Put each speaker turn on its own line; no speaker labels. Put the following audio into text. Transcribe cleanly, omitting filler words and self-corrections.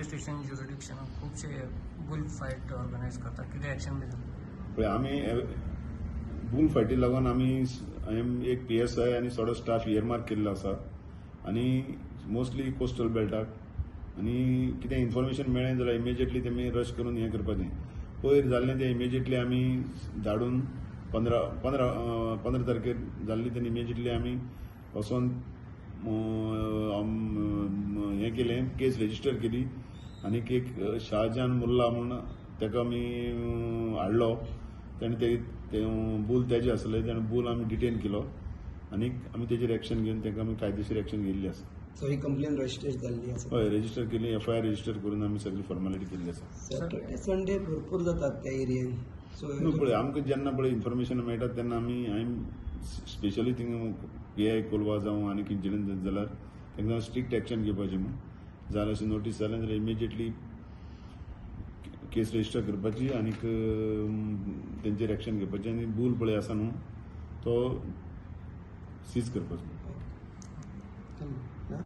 Police station ज्युरिडिक्शनाक खुबशे bull fight organise करतात. कितें एक्शन बी जाता?
पळय, आमी बुल फायटी लागून आमी हांवें एक पीएसआय आनी थोडो स्टाफ इयरमार्क केल्लो आसा आनी मोस्टली कोस्टल बेल्टाक. आनी कितें इन्फॉर्मेशन मेळ्ळें जाल्यार इमिजिएटली तेमी रश करून हें करपाचें. पयर जाल्लें तें इमिजिएटली आमी धाडून पंदरा पंदरा 15 तारखेर जाल्ली तेन्ना इमिजिएटली आमी वचोन हें केलें, केस रेजिस्टर केली आनी एक शाहजहान मुल्ला म्हूण ताका आमी हाडलो. तेणें ते बूल तेजे आसले, तेणें बूल आमी डिटेन केलो आनी आमी तेजेर एक्शन घेवन ताका आमी कायदेशीर एक्शन घेल्ली आसा.
सो ही कंप्लेन रजिस्टर जाल्ली आसा?
हय, रेजिस्टर केली. एफआयआर रजिस्टर करून आमी सगळी फॉर्मेलिटी केल्ली आसा.
सॅटर्डे संडे भरपूर जातात त्या एरियेन, सो
न्हू, पळय, आमकां जेन्ना पळय इन्फॉर्मेशन मेळटा तेन्ना आमी हांवें स्पेशली थिंगा पीआय कोलवा जावं आनी खंयचे जाल्यार तांकां स्ट्रिक्ट एक्शन घेवपाचें म्हूण. जाल्यार अशें नोटीस जालें जाल्यार इमिजिएटली केस रजिस्टर करपाची आनीक तेंचेर एक्शन घेवपाची आनी बूल पळय आसा न्हू तो सीज करपाचो.
Thank you.